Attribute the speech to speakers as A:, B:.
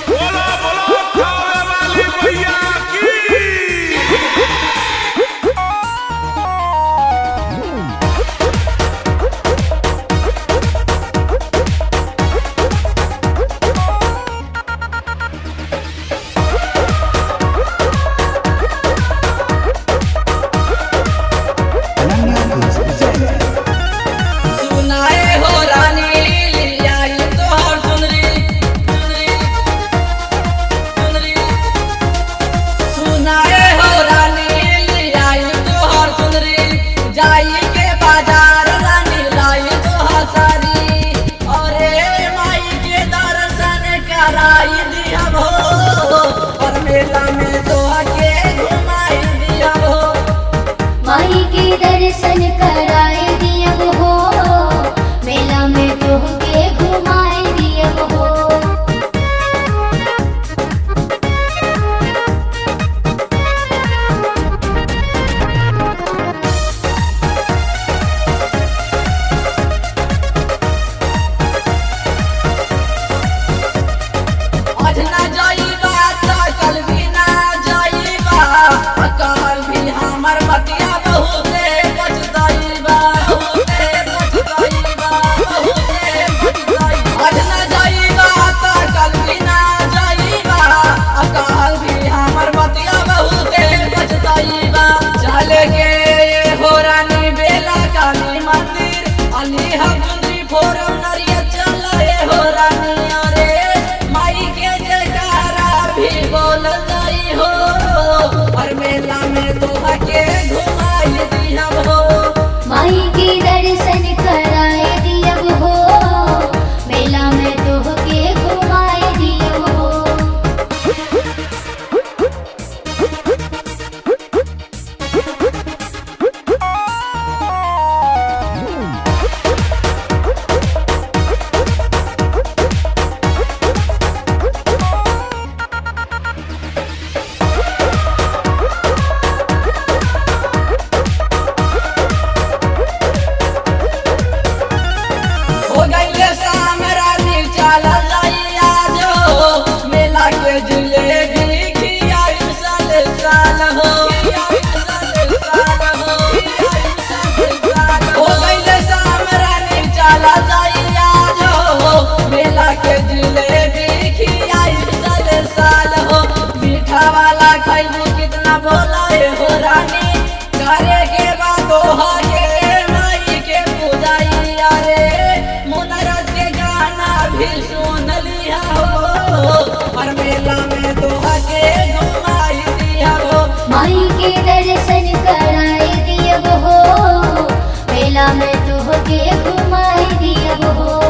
A: बोलो बोलो खावे वाली मैया की।
B: Ananya Films present.
C: सुनाए हो रानी लियाई तोहर सुनरी सुनरी सुनरी। सुनाए हो रानी लियाई तोहर सुनरी, जाई के बाजार रानी लाई तोहर सारी। अरे माई के दर्शन कराई दिहब हो, और मेला में तोहर के घुमाई दिहब हो।
D: माई के दर्शन कराए दियब हो, मेला में तोहके घुमाए दियब हो।
C: आज ना जाइबा त कल भी ना जाइबा, कल भी हमर बतिया बहुते पछताइबा, बहुते पछताइबा, बहुते पछताइबा। आज ना जाइबा त कल भी ना जाइबा, कल भी हमर बतिया बहुते पछताइबा। चल के हो रानी बेला काली मंदिर, अली हम फोरम नरिया चले हो रानी। अरे माई के जयकारा भी बोल जाई हो, और मेला में तोहा के घुमाई दिहब हो।
D: माई के दर्शन कराए दियब हो, मेला में तोहके घुमाए दियब हो।
C: हो गईले शाम रानी चल जाई आज हो, मेला के जिलेबी खियाई साल साल हो, खियाई साल साल हो, खियाई साल साल हो। हो गईले शाम रानी चल जाई आज हो, मेला के जिलेबी खियाई साल साल हो। मीठा वाला खैबू कितना बोलाए हो रानी, करे के बाद के माई के पूजाई। अरे मुनरज के गाना भी सुन लिया हो, और मेला में तोहा के घुमाई दिया हो।
D: माई के दर्शन कराए दियब हो, मेला में तोहके घुमाए दियब हो।